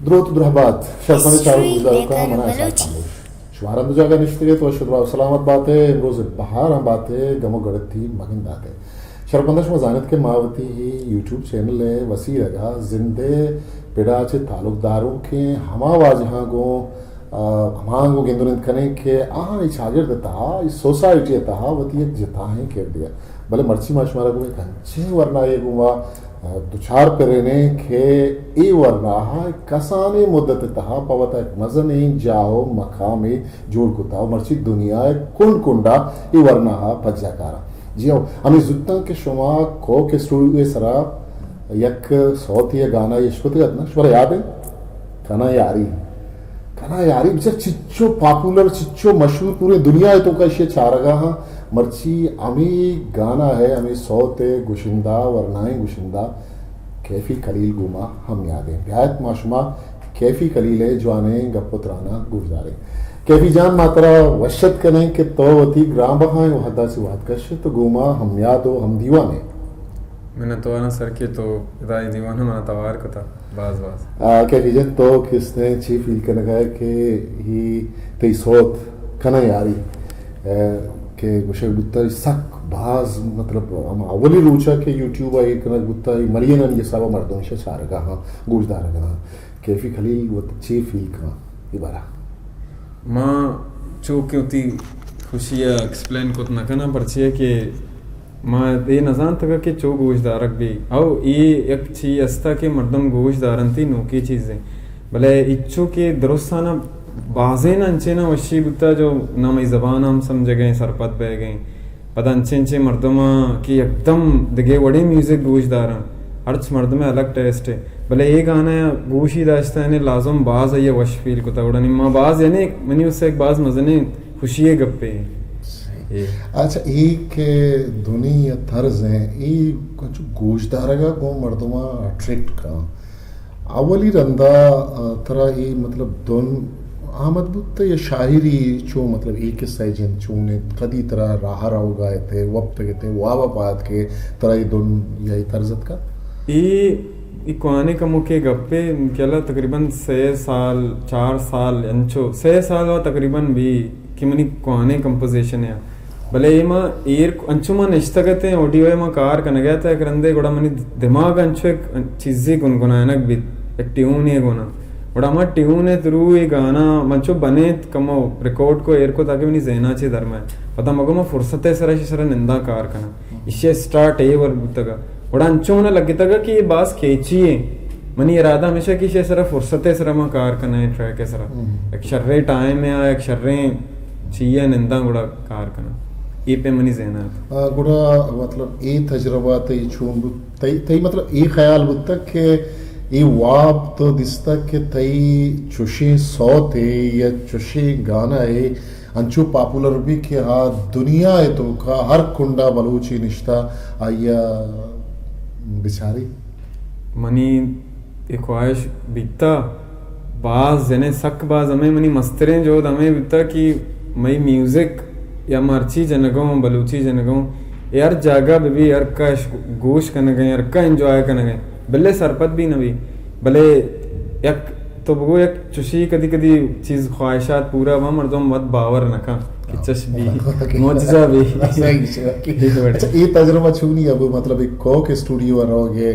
دروت درہبات، شرپمند چاروک گوشداروکاں، منا احسان کامل۔ شما ہر ہند جاگہ نشتگ ات، وش و سلامت بات ئے، امروز بہار ہم بات ئے، گم و گڑتی مگن دات ئے۔ شرپمند، شما زانت کہ ما وتی یوٹیوب چینل ءِ وسیلگ ءَ زند ءِ پڑ ءَ چہ تعلق داروکیں ہما واجہاں گوں، آ، ہماہاں گوں گند و نند کنیں کہ آہانی چاگرد ءِ تہا، اے سوسائٹی ءِ تہا وتی یک جتاہیں کردے ءَ۔ بلے مرچی ما شمارا گوں یک انچیں ورنایے گوں ما دچار پرینیں کہ اے ورنا ءَ کسانیں مدت ءِ تہا پہ وتا یک مزنیں جاہ و مقامے جوڑ کتا و مرچی دنیا ءِ کنڈ کنڈا اے ورنا ءَ پجا کاراں۔ جی ہو، ہمے زوتاں کہ شما کوک اسٹوڈیو ءِ سرا یک سوتے یا گانا اشکتگ ات نا، شمارا یاد انت؟ کنا یاری، کنا یاری بچار چچو پاپولر، چچو مشہور پورے دنیا ءِ توکا اشی چارگا ہاں۔ مرچی ہمے گانا ءِ، ہمے سوت ءِ گشندہ، ورنائیں گشندہ کیفی خلیل گوں ما ہم یاد انت۔ بیایت ما شما کیفی خلیل ءِ جوانیں گپ و تراناں گوشداریں۔ کیفی جان، ما ترا وش اتک کنیں کہ تو وتی گران بہائیں وہدا چہ وہد کشت و گوں ما ہم یاد و ہم دیوان ئے۔ منتواراں سر کہ تو ادا اے دیوان ءَ منا توار کتا، باز باز۔ آ، کیفی جان، تو کستیں چی فیل کنگا ئے کہ ہی تئی سوت کنا یاری، آ، کہ گوشگ بوتا سک باز، مطلب، ہما اولی روچا کہ یوٹیوب ءَ ایر کنگ بوتا، اے ملینانی حسابا مردم ایشا چارگا ہاں، گوشدارگا ہاں۔ کیفی خلیل وت چی فیل کن اے بارا؟ ما چو کہ وتی خوشی ءَ ایکسپلین کت نہ کناں، پرچیا کہ ما اے نہ زانتگ کہ چو گوش دارگ بی۔ او اے یک چی استا کہ مردم گوش دارنتی نوکی چیزے۔ بلے اچو کہ درستانا بازین انچینا وشی بوتا جو نہ مئی زبان ہم سمجھگیں سرپد بیگیں۔ پدا انچیں انچیں مردماں کہ یکدم دگہ وڑیں میوزک گوش داراں، ہرچ مردمے الگ ٹیسٹ ء، بلے اے گانا گوشی داشتہ یعنی لازم باز آئی ء وش فیل کتا، گڑا نی ما باز یعنی منی واسطہ ایک باز مزنیں خوشی ء گپے۔ اے۔ اچھا، اے کہ دھنی یا طرز ہیں، اے کچھ گوش دارگا گوں مردماں اٹریکٹ کن۔ اولی رندا، آ، ترا اے مطلب دھن آمد بوت یا شاعری چو مطلب اے قصہ ء جند چون انت؟ کدی ترا راہ روگا ات ء وپتگ ات ء واب ء پاد کہ ترا اے دھن یا اے طرز اتکا؟ اے، اے کوہنیں کموکے گپے، کہ اللہ تقریباً سے سال، چار سال، انچو سے سال وا تقریباً بی کہ منی کوہنیں کمپوزیشن ء۔ بلے اے ما ایر ک-، انچو ما نشتگ اتیں، آڈیو ء ما کار کنگ ء اتیں، یک رندے گڑا منی دماغ انچو یک چیزے گنگنائینگ بیت، یک ٹیونے گونا۔ گڑا ما ٹیون ء تھرو اے گانا منچو بنیت، کمو ریکارڈ کو ایر کو تاکہ منی ذہنا چے درمائے۔ پدا مگو ما فرصت ء سرا اشی سرا نندا کار کناں۔ ایشی ء اسٹارٹ اے ور بوتگ ء۔ گڑا انچو منا لگتگ کہ اے باز کیچی ایں۔ منی ارادہ ہمیشہ کہ ایشی ء سرا فرصت ء سرا ما کار کناں، اے ٹریک ء سرا۔ ہم۔ یک شریں ٹائم ء آ، یک شریں چی ء ننداں گڑا کار کناں۔ اے پہ منی ذہن ء ات۔ آ، گڑا مطلب اے تجربہ تئی چون بوت؟ تئی، تئی مطلب اے خیال بوتگ کہ اے واب تو دیستگ کہ تئی چوشیں سوتے یا چوشیں گانا ء انچو پاپولر بی کہ آ دنیا ء توکا ہر کنڈا بلوچے نشتہ آئی ء بچاری۔ منی اے خواہش بیتا باز، یعنی سک باز، ہمیں منی مستریں جہد ہمیں بیتا کہ مئی میوزک یا مرچی جنگوں، بلوچی جنگوں، اے ہر جاگہ بہ بی، ہر کش گوش کنگیں، ہر کا انجوائے کنگیں، بلے سرپد بھی نہ بی، بلے یک تو بگو یک چوشی کدی کدی چیز خواہشات پورا باں، مردم وت باور نہ کن کہ چش بی، معجزہ بی۔ صحیح، صحیح۔ اچھا، اے تجربہ چونی اب مطلب ایک کوک اسٹوڈیو ء روگ ء،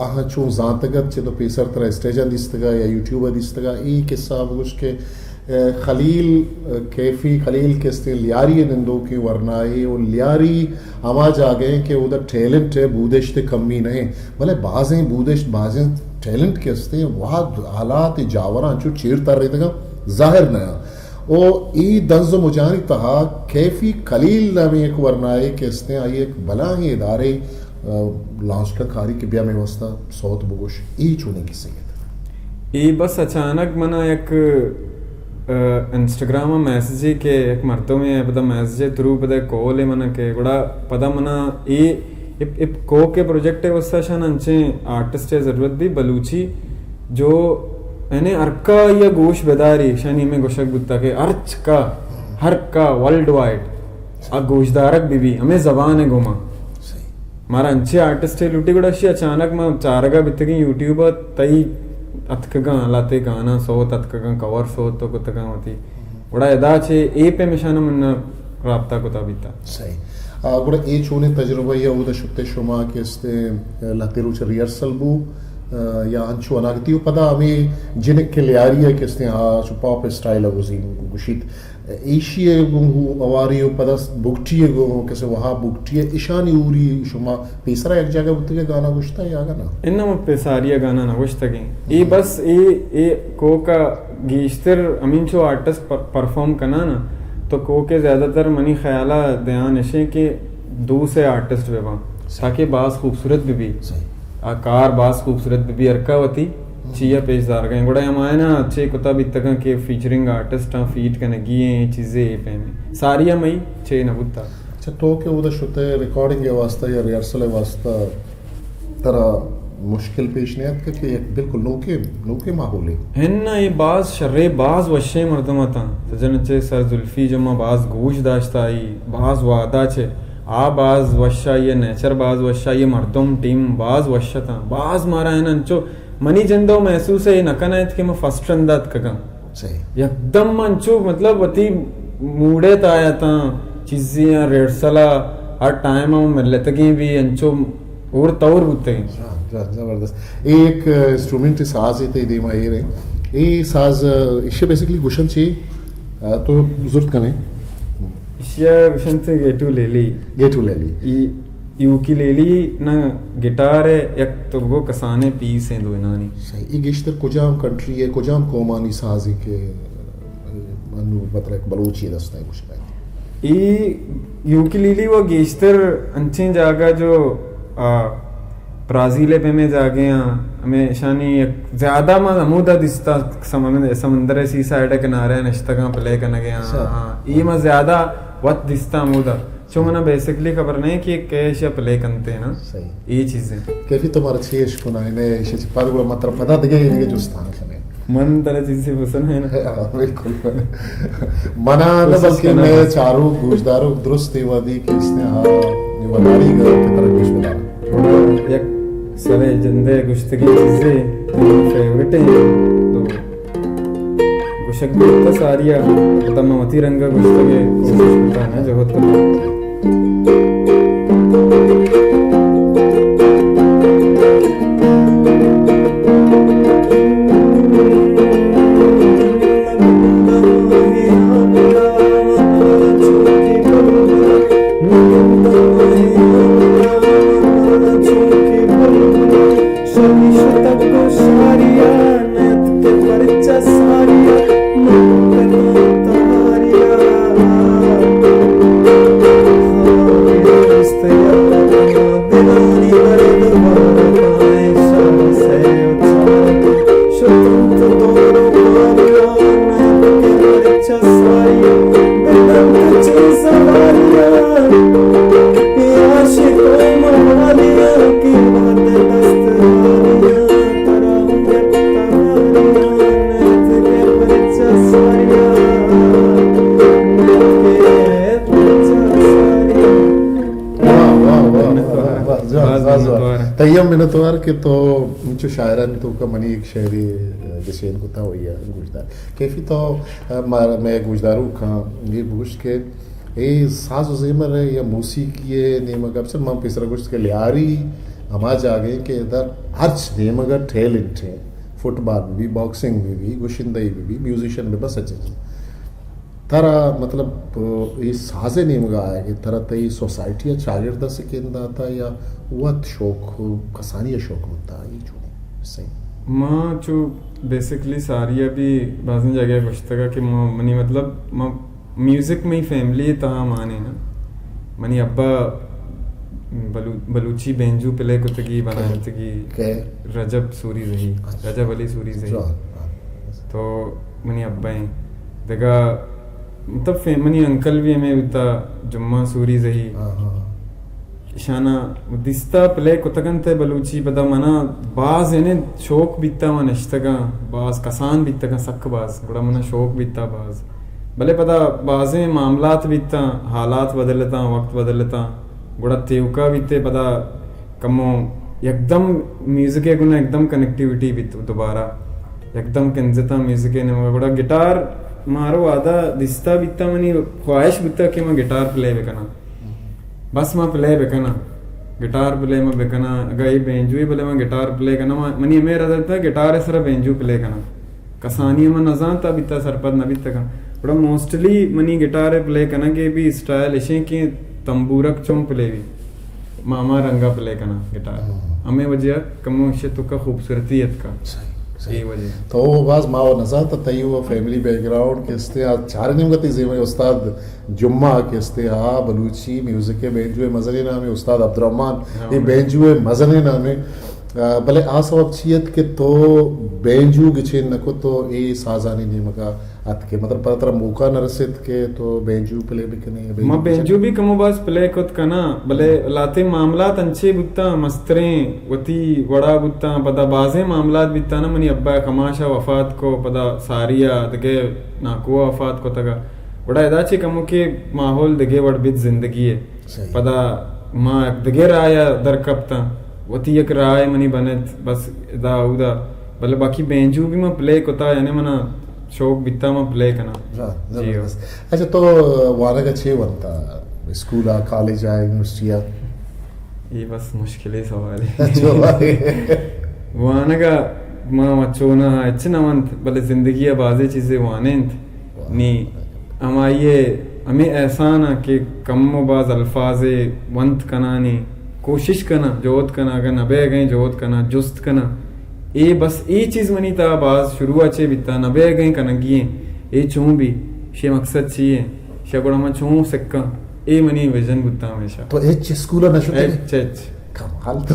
آہاں چون زانتگ ات، چہ تو پیسر ترا اسٹیج ء دیستگا یا یوٹیوب ء دیستگا، اے قصہ بگوش کہ، آ، خلیل، آ، کیفی خلیل کہ استیں لیاری ء نندوکیں ورنائے و لیاری ہما جاگہ ایں کہ اودا ٹیلنٹ ء بودشت کمی نہ ایں، بلے بازیں بودشت، بازیں ٹیلنٹ کہ استیں، وہد حالات جاوراں چو چیر تر ریتگاں، ظاہر نہ آں۔ او اے دنز و مجانی تہا کیفی خلیل نامیں یک ورنائے کہ استیں، آئی یک بلاہیں ادارے، آ، لانچ کا کاری کہ بیا مئے واسطہ سوت بگوش، اے چونیں کسے ات؟ اے بس اچانک منا یک، آ، انسٹاگرام ء میسجے کہ یک مردمے ء پدا میسج ء تھرو پدا کال ء منا کہ گڑا پدا منا اے اپ، اپ کوک ء پروجیکٹ ء واسطہ شان انچیں آرٹسٹ ء ضرورت بی بلوچی جو یعنی ہر کا یا گوش بداری، شانی ہمیں گوشگ بوتا کہ ہرچ کا، ہر کا ورلڈ وائڈ آ گوشدارگ بہ بی، ہمیں زبان ء گوما۔ صحیح۔ مارا انچیں آرٹسٹ ء لوٹی، گڑا اشی اچانک ما چارگا بیتگیں یوٹیوب ء تئی اتکگاں، لہتے گانا سوت اتکگاں، کور سوت تو کتگاں وتی۔ گڑا ادا چہ اے پیمشان من رابطہ کتا بیتا۔ صحیح۔ آ، گڑا اے چونیں تجربہ یا اودا شتے شما کہ استیں لہتے روچ ریہرسل بو، آ، یا انچو اناگتی و پدا ہمیں جنک کے لیاری ہے کہ استیں، آ، چو پاپ اسٹائل ہے گزین گوشیت۔ ایشی ء گوں ہواری و پدا بگٹی ء گوں کسے وہاب بگٹی ء اشانی ہوری شما پیسرا یک جاگہ بوتگے گانا گوشتا یا اگہ نا؟ اناں، من پیساری ء گانا نہ گوشتگیں۔ اے بس اے، اے کوک ء گیشتر ہمینچو آرٹسٹ پر-، پرفارم کناں نا، تو کوک ء زیادہ تر منی خیال ء دیان اشیں کہ دو سے آرٹسٹ بہ باں، صحیح۔ تاکہ باز خوبصورت بہ بی۔ صحیح۔ آ کار باز خوبصورت بہ بی، ہرکا وتی چیا پیش دارگا ایں۔ گڑا ہمایانا چے کتا بیتگاں کہ فیچرنگ آرٹسٹاں فیٹ کنگی ایں، چیزے اے پیمیں۔ ساری ہمئی چے نہ بوتا۔ اچھا، تو کہ اودا شتے ریکارڈنگ ء واسطہ یا ریہرسل ء واسطہ ترا مشکل پیش نہ اتک کہ یک بالکل نوکیں، نوکیں ماحولے؟ ہن نہ، اے باز شرے، باز وشیں مردم اتاں۔ سجن چے سر زلفی جو ما باز گوش داشتا، آئی باز وعدہ چے، آ باز وش، آئی نیچر باز وش، آئی مردم ٹیم باز وش اتاں۔ باز مارا ہن انچو منی جند ء محسوس ء اے نہ کنائینت کہ من فرسٹ رند ء اتکگاں۔ صحیح۔ یکدم من انچو مطلب وتی موڈ ء تہا اتاں، چیزے آں ریہرسل ء ہر ٹائم ء من ملتگیں بھی انچو اور طور بوتگیں۔ ہاں، ز-، زبردست۔ اے یک انسٹرومنٹ ساز تے دیما ایر ہے۔ اے ساز، ایشی بیسیکلی گوشن چی، آ، تو زرت کنے؟ ایشی گوشن تے گیٹو لیلی۔ گیٹو لیلی۔ ای یوکیلیلی نہ گٹار ء یک ترگو کسانیں پیس ایں دوئینانی۔ صحیح۔ اے گیشتر کجام کنٹری ء کجام قومانی سازے کہ، ء، انو مطلب بلوچی ء دست ء گوشگ ء؟ اے یوکیلیلی و گیشتر انچیں جاگہ جو، آ، برازیل ء پیمیں جاگے آں، ہمیں اشانی یک زیادہ ما ہمودا دیستا سم-، سمندر ء سی سائیڈ ء کنارے نشتگاں پلے کنگے آں۔ اچھا۔ ہاں، اے ما زیادہ وت دیستا ہمودا۔ چو منا بیسیکلی خبر نہیں کہ کئے ایشا پلے کنتے نا۔ صحیح۔ اے چیزیں۔ کیفی تو مارا چی اشکنا ہے، نے ایشا چی پاد گڑا مطلب پدا دگے، دگے جستان کنے۔ من ترا چیزے پسند ہے نا۔ ہاں، بالکل۔ منا نہ بلکہ میں چارو گوشدارو درست ودی کہ اس نے ہاں، یہ وداری گا کہ ترا گوش بدارا۔ یک سرے جندے گشتگی چیزے، فیورٹ ہیں۔ تو گوشگ بیت ساری ء، پدا من وتی رنگ ء گوشتگ ء کوشش کتاں، جہد کتاں۔ شری شتگ گوں شاریا، نیتکے پرچا ساریا، من کتاں تہاریا۔ ہاں، دوست یار، دلانی درد بارتائیں شام سے اچھا۔ شتنت دور و باریا، نیتکے پرچا ساریا، بدنت چیز سواریا۔ اے عاشق و موالیاں کہ وت دست داریاں، ترا ہم گپت ہاریاں، نیتکے پرچا ساریاں، نیتکے پرچا ساریاں۔ واہ، واہ، واہ، منتوار۔ واہ، واہ، جان، باز باز منتوار۔ تئی ہم منتوار کہ تو انچو شاعرانی توکا منی یک شعرے گچین کتا و یا گوشدار۔ کیفی تو، آ، مار-، مئے گوشداروکاں اے بگوش کہ اے ساز و زیمر ء یا موسیقی ء نیمگ ء، بچار من پیسرا گوشت کہ لیاری ہما جاگہ ایں کہ ادا ہرچ نیمگ ء ٹیلنٹ ایں، فٹبال بہ بی، باکسنگ بہ بی، گشندہی بہ بی، میوزیشن بہ بس اچ اچ۔ ترا مطلب اے ساز ء نیمگ ء آئے کہ ترا تئی سوسائٹی ء چاگرد ء سکین داتا یا وت شوق کسانی ء شوق بوتا، اے چونیں؟ صحیح۔ ما چو بیسیکلی ساری ء بھی بازیں جاگہ ء گوشتگ ء کہ ما، منی مطلب ما میوزک مئی فیملی ء تہا مان ایں نا۔ منی ابا بلو-، بلوچی بینجو پلے کتگی، بنائینتگی۔ کئے؟ رجب سوری زہی، اچھا۔ رجب علی سوری زہی۔ جوان، ہاں۔ تو منی ابا ایں۔ دگہ مطلب فیم-، منی انکل بھی ہمیں بوتا، جمعہ سوری زہی۔ ہاں، ہاں۔ اشانا دیستا پلے کتگ انت بلوچی، پدا منا باز یعنی شوق بیتا، من نشتگاں، باز کسان بیتگاں، سک باز، گڑا منا شوق بیتا باز۔ بلے پدا بازیں معاملات بیتاں، حالات بدلتاں، وقت بدلتاں، گڑا تیوکا بیتے پدا کمو یکدم میوزک ء گنا یکدم کنیکٹیویٹی بیت، و دوبارہ یکدم کنزتاں میوزک ءِ نیمگ ءَ۔ گڑا گٹار مارا وہدے دیستہ بیتہ، منی خواہش بوتہ کہ من گٹار پلے بکناں۔ بس من پلے بکناں۔ گٹار پلے من بکناں۔ اگاں اے بینجو ئے، بلے من گٹار پلے کناں۔ من، منی ہمے ارادہ بوتہ گٹار ءِ سرا بینجو پلے کناں۔ کسانی ءَ من نزانتہ بیتہ، سرپد نہ بیتہ کناں۔ گڑا موسٹلی منی گٹار ءِ پلے کنگ ءِ بھی اسٹائل اشیں کہ تمبورک چون پلے بی، ما ہما رنگا پلے کناں گٹار۔ ہاں۔ ہمے وجہ ءَ کمو ایشی توکا خوبصورتی اتکا۔ صحیح، صحیح۔ اے وجہ۔ تو باز ما و نزانتہ تئی و فیملی بیک گراؤنڈ کہ استے آ چار نیمگا تئی زیمے استاد جمعہ کہ استے آ بلوچی میوزک ءِ بینجو ءِ مزنیں نامے استاد عبدالرحمن۔ ہاں۔ اے بینجو ءِ مزنیں نامے۔ آ، بلے آ سبب چی ات کہ تو بینجو گچین نہ کت تو اے سازانی نیمگا اتکے؟ مطلب، پدا ترا موقع نہ رسیت کہ تو بینجو پلے بکنے یا ما بینجو بینجو بھی کمو باز پلے کت کناں، بلے لہتے معاملات انچے بوتاں، مستریں وتی وڑا بوتاں، پدا بازیں معاملات بیتاں نا، منی ابا کماشا وفات کو، پدا ساری ءَ دگہ ناکو ءَ وفات کتگا۔ گڑا ادا چہ کمو کہ ماحول دگہ وڑ بیت زندگی ءِ۔ صحیح۔ پدا ما یک دگہ راہ ءَ در کپتاں، وتی یک راہ ءَ منی بنت، بس ادا اودا، بلے باقی بینجو بھی من پلے کتا، یعنی منا شوق بیتا من پلے کناں۔ ہاں، جی، زبردست۔ اچھا، تو وانگ ءَ چے ونتا؟ اسکول ءَ، کالج ءَ، یونیورسٹی ءَ؟ اے بس مشکلیں سوالے۔ اچھا، واہ۔ وانگ ءَ ما چوناہا ہچ نہ ونت، بلے زندگی ءَ بازیں چیزے وانینت۔ واہ۔ نی ہمائی ءِ ہمے احسان ءَ کہ کم و باز الفاظے ونت کناں، نی کوشش کناں، جہد کناں، اگاں نہ بیگیں جہد کناں، جست کناں۔ اے بس اے چیز منی تہا باز شروع ءَ چے بیتا، نہ بیگیں کنگی ایں۔ اے چون بی؟ شے مقصد چی ایں؟ شے گڑا من چون سکاں؟ اے منی ویژن بوتا ہمیشہ۔ تو ہچ اسکول ءَ نہ شتے؟ ہچ، ہچ۔ کمال تو۔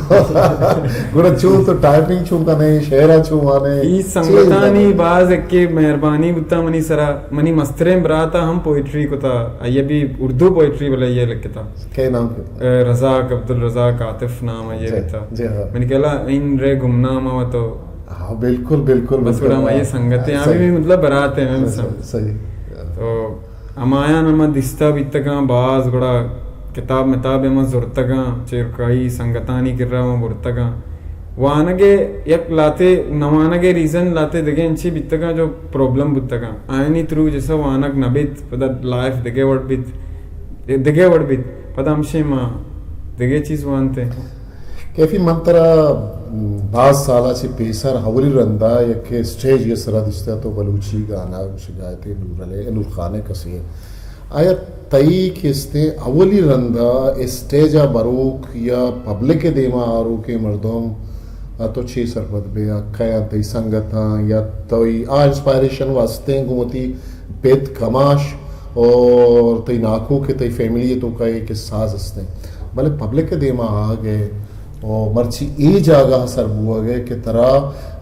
گڑا چون تو ٹائپنگ چون کنے، شعر ءَ چون وانے؟ ای سنگتانی باز ایک مہربانی بوتا منی سرا، منی مستریں برات ءَ ہم پوئٹری کتا، آئی بھی اردو پوئٹری بلے یہ لکھتا۔ کئے نام کتا؟ اے، رزاق، عبدالرزاق عاطف نام ہے یہ جی، بیتا۔ جی ہاں۔ منی کہلا ان رے گمنام ہوا تو۔ ہاں، بالکل، بالکل، بس بالکل۔ گڑا ہمائی سنگت ہیں، صحیح۔ ہمیں بھی مطلب برات ہیں، ہم صحیح، سب۔ صحیح۔ تو ہمایان ہم دیستہ بیتگاں باز، گڑا کتاب متاب ہم زرتگاں، چیرکائی سنگتانی کرا ہم برتگاں۔ وانگ ءِ یک لہتے، نہ وانگ ءِ ریزن لہتے دگہ انچی بیتگاں جو پرابلم بوتگاں۔ آیانی تھرو جیسا وانگ نہ بیت، پدا لائف دگہ وڑ بیت، دگہ وڑ بیت، پدا ہمشے ما دگہ چیز وانتے۔ کیفی، من ترا باز سالا چہ پیسر اولی رندا یک اسٹیج ءِ سرا دیستہ، تو بلوچی گانا گوشگا ات ئے، نور علی، نور خان ءِ کسے۔ آیا تئی کہ استیں اولی رندا اسٹیج ءَ بروک یا پبلک ءِ دیما آروکیں مردم ءَ تو چے سرپد بے؟ آ کئے آں تئی سنگتاں یا تئی آ انسپائریشن و استیں گوں وتی پت کماش اور تئی ناکو کہ تئی فیملی ءِ توکا اے کہ ساز استیں، بلے پبلک ءِ دیما آگ ءَ و مرچی اے جاگہ ءَ سر بوگ ءَ کہ ترا،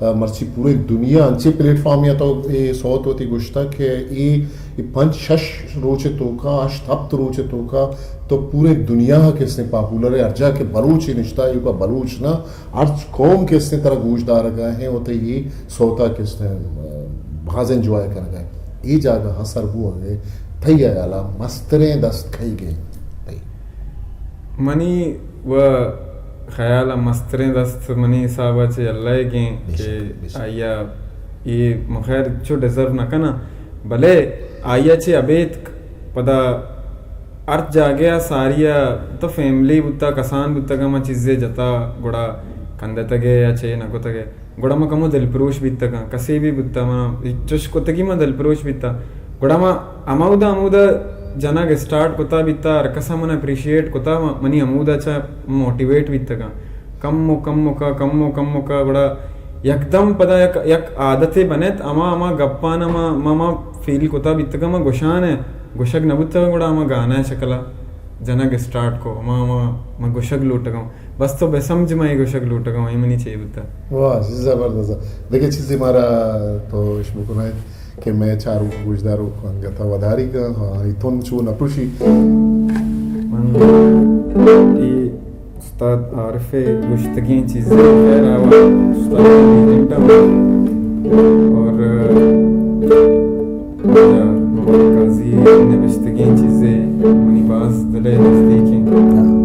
آ، مرچی پورے دنیا انچیں پلیٹ فارمے ءَ تو اے سوت وتی گوشتگ کہ اے، اے پنچ شش روچ ءِ توکا، ہشت ہپت روچ ءِ توکا تو پورے دنیا ءَ کہ استیں پاپولر ئے، ہر جاہ کہ بلوچے نشتہ، ایوکا بلوچ نہ، ہرچ قوم کہ استیں ترا گوش دارگا ہیں و تئی اے سوتا کہ استیں، آ، بھاز انجوائے کنگا ہیں۔ اے جاگہ ءَ سر بوگ ءَ تئی ہیالا مستریں دست کئیگ ءَ انت؟ تئی۔ منی و خیال ءَ مستریں دست منی حساب ءَ چہ اللہ ئیگ ایں بے شک، کہ بے شک۔ آئی ءَ اے، من خیر چو ڈیزرو نہ کناں، بلے آئی ءَ چہ ابیتک پدا ہر جاگہ ءَ ساری ءَ تو فیملی بوتا، کسان بوتگ، ہما چیزے جتا، گڑا کندتگ ئے یا چے نہ کتگ ئے۔ گڑا ما کمو دلپروش بیتگاں، کسے بھی بوتا، ما چش کتگی ما دلپروش بیتا۔ گڑا ما ہمودا، ہمودا جنگ اسٹارٹ کتا بیتا، ہر کسا من اپریشیٹ کتا، ما، منی ہمودا چا موٹیویٹ بیتگاں۔ کمو کمکا، کمو کمکا، گڑا یکدم پدا یک، یک عادتے بنت، ہما، ہما گپانا ما، ما، ما فیل کتا بیتگاں، ما گوشان ءَ گوشگ نہ بوتگاں، گڑا ہما گانا ءِ شکلا جنگ اسٹارٹ کو، ہما، ہما ما گوشگ لوٹگاں۔ بس تو بہ سمجھ، من اے گوشگ لوٹگاں، اے منی چے بوتا۔ واہ، زبردست۔ دگہ چیزے مارا تو اش بکنائیت کہ مئے چاروک گوشداروک انگتا وداری کن، ہاں، اے تن چو نہ پرشی۔ من اے استاد عارف ءِ گوشتگیں چیزے، خیر آوا استاد ءِ ایجنٹ ہم اور یا محمد قاضی ءِ نبشتگیں چیزے منی باز دل ءِ نزدیک انت۔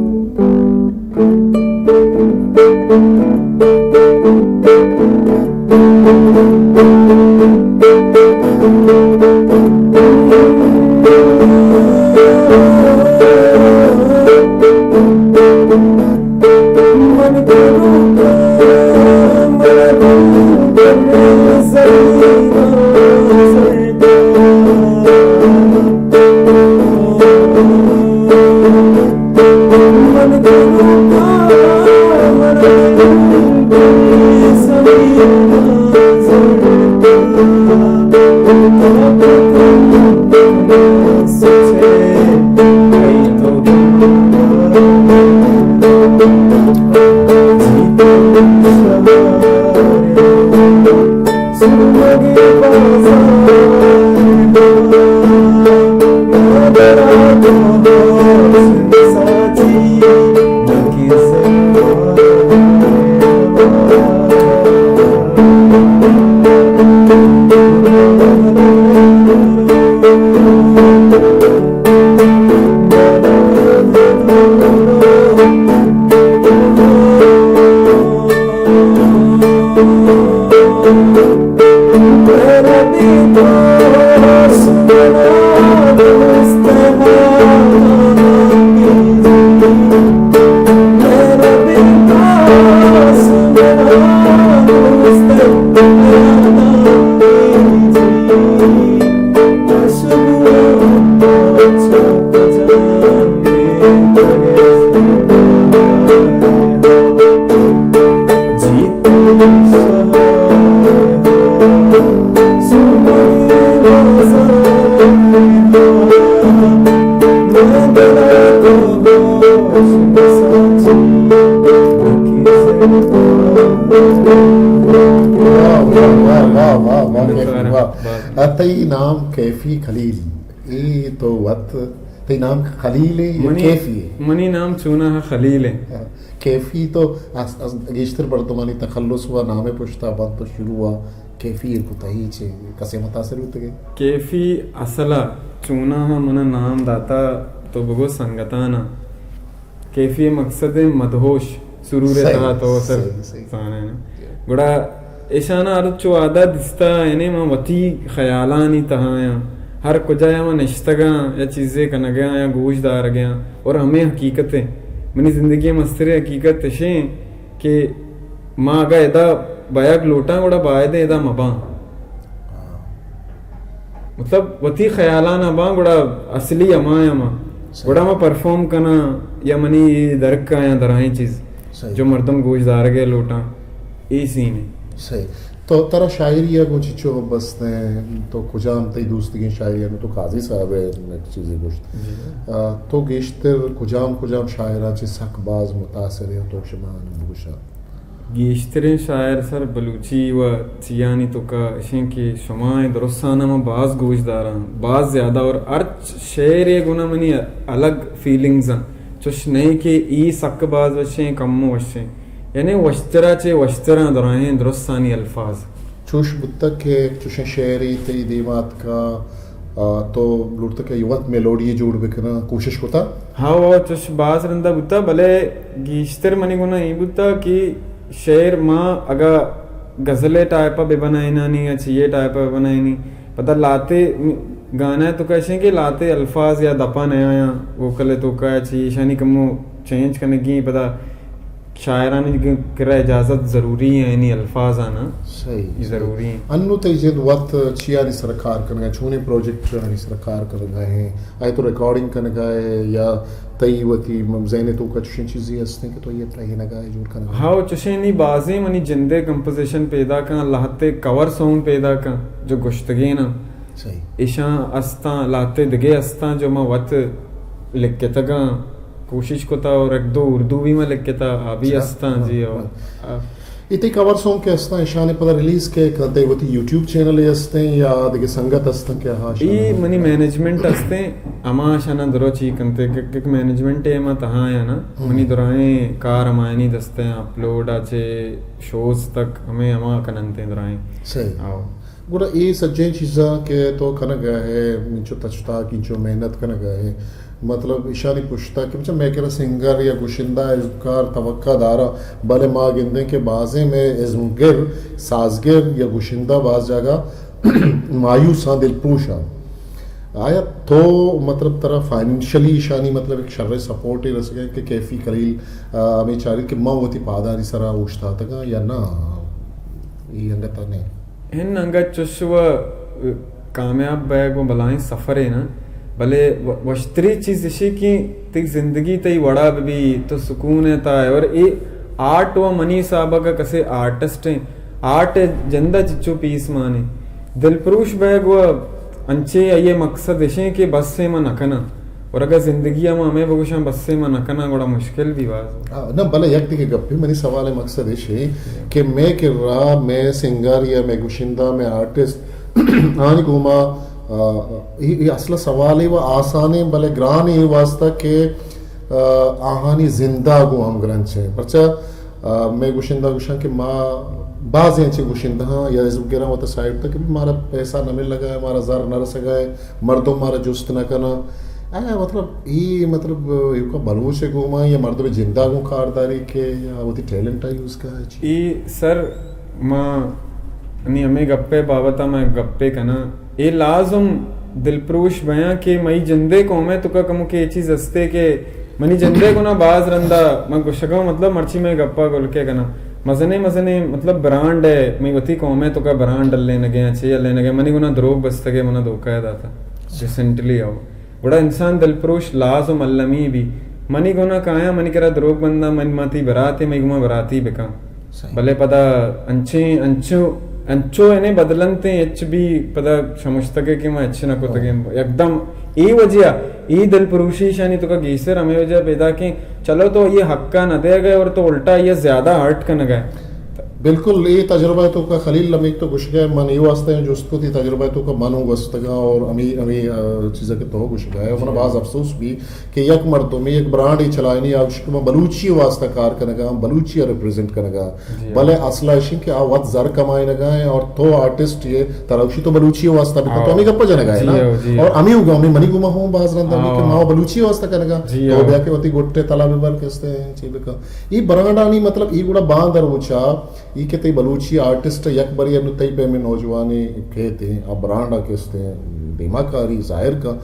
واہ، واہ، واہ، واہ، واہ، واہ، کیفی، واہ۔ آ، تئی نام کیفی خلیل، اے تو وت، تئی نام خلیل اے یا منی، کیفی اے؟ منی نام چوناہا خلیل اے۔ ہاں، کیفی تو اس، اس، گیشتر مردمانی تخلص و نام پشتا بنت و شروع و کیفی ایر کتا، اے چے کسے متاثر بوتگے؟ کیفی اصلا چوناہا منا نام داتا تو بگو سنگتانا۔ کیفی مقصد ایں مدہوش، سرور ءِ صحیح، تہا تو اثر صحیح، صحیح۔ زانئے نا۔ گڑا ایشانا ہر چو آدا دیستا، یعنی من وتی خیالانی تہا آں۔ ہر کجا یا من نشتگاں یا چیزے کنگاں یا گوش دارگاں، اور ہمے حقیقت ایں۔ منی زندگی ءِ مستریں حقیقت اشیں کہ ما اگاں ادا بایگ لوٹاں، گڑا باید ایں ادا مباں۔ مطلب، وتی خیالانا باں، گڑا اصلی ہما آں ما۔ صحیح۔ گڑا ما پرفارم کناں یا منی اے درک آیاں دراہیں چیز، صحیح۔ جو مردم گوش دارگ ءَ لوٹاں، اے سین ایں۔ صحیح۔ تو ترا شاعری ءَ گوں چچو حب است ایں؟ تو کجام تئی دوستگیں شاعری ایں؟ تو قاضی صاحب ءِ یک چیزے گوشت۔ جی۔ آ، تو گیشتر کجام کجام شاعراں چہ سک باز متاثر ایں تو شما بگوشا؟ گیشتریں شاعر سر بلوچی و چیانی توکا اشیں کہ شما ایں درستانا من باز گوش داراں، باز زیادہ، اور ہرچ شعرے گونا منی الگ فیلنگز آں، چوش نئیں کہ ای سک باز وشیں، کمو وشیں، یعنی وشترا چہ وشتراں دراہیں درستانی الفاظ۔ چوش بوتگ کہ چوشیں شعرے تئی دیما اتکا، آ، تو لوٹتگ کہ اے وت میلوڈی جوڑ بکناں، کوشش کتا؟ ہاؤ، ہاؤ، چوش باز رندا بوتا، بلے گیشتر منی گونا اے بوتا کہ شعر ما اگا غزل ٹائپ بہ بنائینانی یا چیے ٹائپ بہ بنائینی، پدا لاتے گانا توکا اشیں کہ لاتے الفاظ یا دپا نیایاں، ووکل توکا چی ایشانی کمو چینج کنگی، پدا شاعرانی گ-، کرا اجازت ضروری ایں، یعنی الفاظ آنا۔ صحیح، اے صحیح۔ ضروری ایں۔ انو تئی جند وت چیانی سر کار کنگا، چونیں پروجیکٹانی سر کار کنگا ایں؟ آیا تو ریکارڈنگ کنگا ئے یا تئی وتی م-، ذہن توکا چوشیں چیزے ہستیں کہ تو آئی ٹرائینگا ئے، جوڑ کنگا ئے؟ ہاؤ، چوشیں نی بازیں منی جندے کمپوزیشن پیدا کن، لہتے کور سانگ پیدا کن جو گوشتگیناں۔ صحیح۔ ایشاں استاں، لہتے دگہ استاں جو ما وت لکھتگاں، کوشش کتا اور یک دو اردو بھی ما لکھتا، آ بھی استاں، جی، اور آ، اے تئی کور سانگ کہ استاں، ایشاں پدا ریلیز کہ کنت؟ تئی وتی یوٹیوب چینلے استیں یا دگہ سنگت استاں کہ ہاں، اے منی مینجمنٹ استیں، ہما اشانا درو چی کنتے کہ، کہ مینجمنٹ اے ہما تہا یا نا، ہم۔ منی دراہیں کار ہمایانی دستیں، اپلوڈ آ چے شوز تک ہمے ہما کننتیں دراہیں۔ صحیح۔ آؤ۔ گڑا اے سجہیں چیزاں کہ تو کنگا ئے، انچو تچ تاک، انچو محنت کنگا ئے، مطلب ایشانی پشتا کہ بچا مئے کرا سنگر یا گشندہ ازمکار توقع دارا، بلے ما گندیں کہ بازیں مئے ازمگر، سازگر یا گشندہ باز جاگہ مایوس آں، دلپروش آں۔ آیا تو مطلب ترا فائنینشلی ایشانی مطلب یک شریں سپورٹے رسگا کہ کیفی خلیل، آ، ہمے چاری کہ من وتی پادانی سرا اوشتاتگاں یا نہ؟ اے انگت ءَ نہ اِنت۔ ہن انگت چش و کامیاب بئیگ و بلاہیں سفرے نہ، بلے و-، وشتری چیز اشی کہ تئی زندگی تئی وڑا بہ بی، تو سکون ءِ تہا ئے۔ اور اے آرٹ و منی حساب ءَ کسے آرٹسٹ ایں، آرٹ ءِ جند ءَ چچو پیس مان ایں۔ دلپروش بئیگ و انچیں آئی ءِ مقصد اش ایں کہ بس ایں من نہ کناں۔ اور اگاں زندگی ءَ ما ہمے بگوشاں بس ایں من نہ کناں، گڑا مشکل بی باز۔ آ، نہ، بلے یک دگہ گپے، منی سوال ءِ مقصد اش ایں کہ مئے کرا، مئے سنگر یا مئے گشندہ، مئے آرٹسٹ، آنی گوما، آ، اے، اے اصل سوالے و آسانیں، بلے گرانیں اے واسطہ کہ، آ، آہانی زندہ گوں ہمگرنچ ایں۔ پرچا، آ، مئے گشندہ گوشاں کہ ما بازیں انچیں گشندہ ہاں یا حزب گراں وتا سائیڈ تک کہ مارا پیسہ نہ ملگا ہے، مارا زر نہ رسگا ہے، مردم مارا جست نہ کناں۔ آیا مطلب، اے مطلب، ایوکا بلوچ ءِ گوما یا مردم ءِ جندا گوں کار داری کہ یا وتی ٹیلنٹ ءَ یوز کا ہے چی؟ اے سر، ما نی ہمے گپ ءِ بابت ءَ ما گپے کناں۔ اے لازم دلپروش بیاں کہ مئی جندے قوم ءِ توکا کمو کہ اے چیز ہستے کہ منی جندے گنا باز رندا من گوشگاں، مطلب، مرچی مئے گپا گل کے کناں۔ مزنیں مزنیں، مطلب، برانڈ ہے، مئی وتی قوم ءِ توکا برانڈ الینگے آں، چے الینگے، منی گنا دروگ بستگے، منا دھوکہ داتا۔ ریسنٹلی آؤ۔ گڑا انسان دلپروش لازم المی بی۔ منی گنا کایاں، منی کرا دروگ بنداں، من ما تی براتے، مئی گما براتی بکاں۔ صحیح۔ بلے پدا انچیں، انچو، انچو انے بدلنتیں، ہچ بی پدا شمشتگے کہ ما ہچ نہ کتگیں۔ ہاں۔ یکدم اے وجہ، اے دلپروشی شانی توکا گیسر ہمے وجہ پیدا کہ چلو تو یہ حق کا نہ دے گئے اور تو الٹا یہ زیادہ ہرٹ کنگا ہے۔ بالکل، اے تجربہ توکا خلیل لمیک تو گشگئے، من اے واسطہ ایں جست کت، اے تجربہ توکا من اوں گوستگاں اور ہمے، ہمے، آ، چیزا کہ تو گشگئے، منا باز افسوس بی کہ یک مردمے یک برانڈے چلائینی آ گوشی کہ من بلوچی واسطہ کار کنگاں، بلوچی ءَ ریپریزنٹ کنگاں۔ جی۔ بلے اصل ءَ ایش اِنت کہ آ وت زر کمائینگا ایں اور تو آرٹسٹ ئے، ترا گوشی تو بلوچی واسطہ بکن، تو ہمے گپ ءَ جنگا ئے نا۔ جی۔ اور ہمے گوں، ہمے منی گوما ہوں باز رندا بی کہ ما بلوچی واسطہ کنگا۔ جی۔ تو بیا کہ وتی گٹے تلا ببر کستے چی بکن۔ اے برانڈانی مطلب اے گڑا باند روچا، اے کہ تئی بلوچی آرٹسٹ یک بری انو تئی پیمیں نوجوانے کیت ایں، آ برانڈا کستے دیما کاری ظاہر کن۔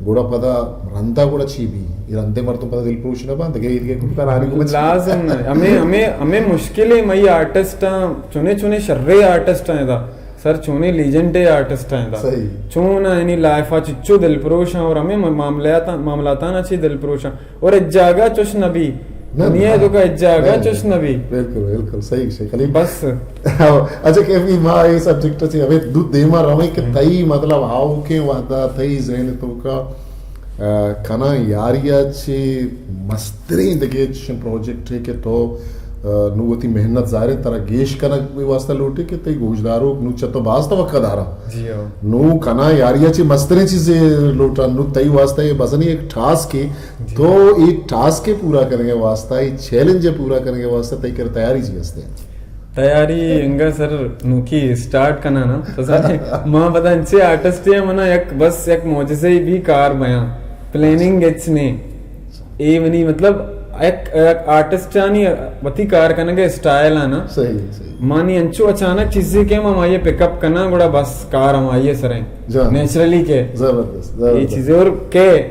گڑا پدا رندا گڑا چی بی؟ اے رندے مردم پدا دلپروش نہ باں، دگہ اے دگہ گپ کنانی گوما چی؟ لازم نہ۔ ہمے، ہمے، ہمے مشکلیں مئی آرٹسٹاں، چنے چنے شرے آرٹسٹاں ادا، سر چونے لیجنڈے آرٹسٹاں ادا۔ صحیح۔ چون یعنی لائفا چچو دلپروشاں اور ہمے معاملاتاں، معاملاتاں چی دلپروشاں اور اجاگا چش نہ بی۔ نہ، دنیا نہ۔ تو کا اجاگا نہ، چش نہ بی۔ بالکل، بالکل، صحیح، صحیح۔ خلیل۔ بس۔ اچھا، کہ ابھی ما اے سبجیکٹ چی ابھی دو دیما رویں کہ تئی مطلب آؤکیں وحدہ تئی ذہن توکا آ، کناں یاری ءَ چہ مستریں دگہ چشیں پروجیکٹ ہے کہ تو، آ، نوں وتی محنت ظاہر ہے ترا گیش کنگ واسطہ لوٹے کہ تئی گوشداروک نوں چہ تو باز توقع داراں۔ جی ہاں۔ نوں کناں یاری ءَ چہ مستریں چیزے لوٹاں، نوں تئی واسطہ یہ بزنی ایک ٹاسک ہے۔ جی۔ تو ایک ٹاسک پورا کرنے کے واسطہ، ایک چیلنج پورا کرنے کے واسطہ تئی کر تیاری چی ہستے؟ تیاری انگا سر نوکی اسٹارٹ کناں نا، تو سمجھے؟ ما پدا انچے آرٹسٹ ہیں، منا یک بس یک معجزہ ہی بھی کار بیاں، پلاننگ اچ نے۔ اے منی مطلب یک، یک آرٹسٹانی وتی کار کنگ اسٹائل آنا۔ صحیح، صحیح۔ مانی انچو اچانک چیزیں کہ ہم ہمائی پک اپ کناں، گڑا بس کار ہمائی سریں۔ جان۔ نیچرلی کہ۔ زبردست، زبردست۔ یہ چیزیں اور کہ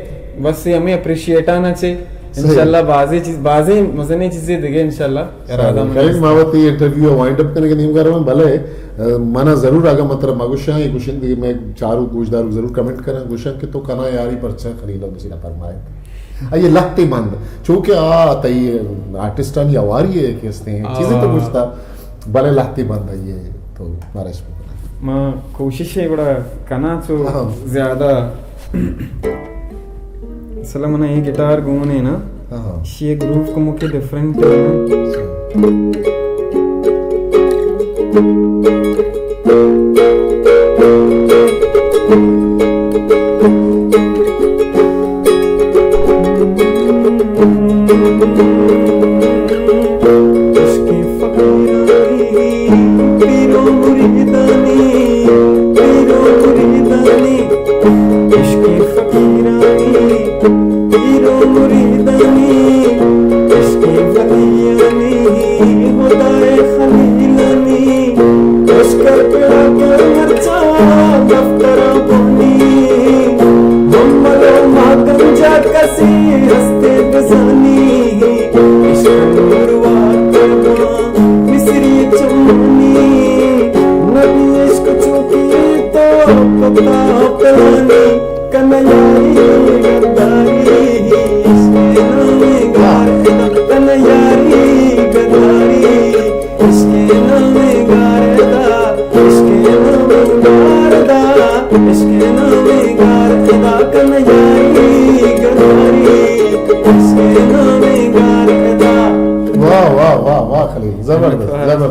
بس یہ ہمیں اپریشیٹ آنا چاہیے۔ صحیح۔ انشاءاللہ بازی چیز، بازی مزنی چیزیں دیگه انشاءاللہ۔ ارادہ من خلیل، است۔ ما وتی انٹرویو وائنڈ اپ کنگ ءِ نیمگا رویں، بلے، آ، منا ضرور اگاں من ترا مگوشاں، اے گوشن دیگه مئے چاروک گوشداروک ضرور کمنٹ کناں، گوشاں کہ تو کناں یاری پرچا خلیل ءَ بچی نہ فرمائے۔ آ، یہ لہتے بند، چونکہ آ تئی آرٹسٹانی ہواری ہے کہ ہستے ہیں، چیزیں تو آ۔ گوشتا، بلے لہتے بند ہے یہ تو مارش بکناں۔ ما کوشش ہے گڑا کناں چو ہاں۔ زیادہ اصل من اے گٹار گون ہے نا، ہاں۔ شی گروو کمو کے ڈفرنٹ ہے نا۔ عشق فقیرانی، پیر و مریدانی، پیر و مریدانی، عشق فقیرانی، پیر و مریدانی، عشق ولیانی، خدای خلیلانی، عشق پاک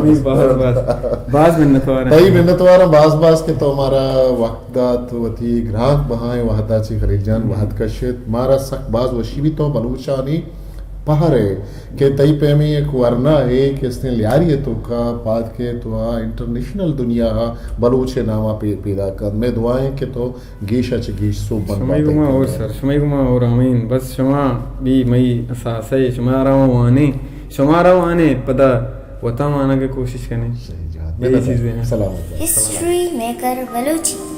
باز باز، باز منتوار ہیں۔ تئی منتوار ہیں باز باز کہ تو مارا وقت دات، وتی گرانک بہائیں وہدا چی خلیل جان وہد کشت۔ مارا سک باز وشی بھی تو بلوچانی پہر ہے کہ تئی پیمیں یک ورنا ہے کہ استیں لیاری ہے تو کا پاد کے تو آ انٹرنیشنل دنیا ہا بلوچ ناما پی-، پیدا کن۔ میں دعائیں کہ تو گیشا چہ گیش سوب بند شمئے گما اور سر، شمئے گما اور آمین۔ بس شما بھی مئی اثاثہ ہے، شما را وانے، شما را وانے پدا وطن وانا کے کوشش کنے۔ صحیح جواب۔ یہی چیزیں ہیں۔ سلامت۔ History maker Balochi.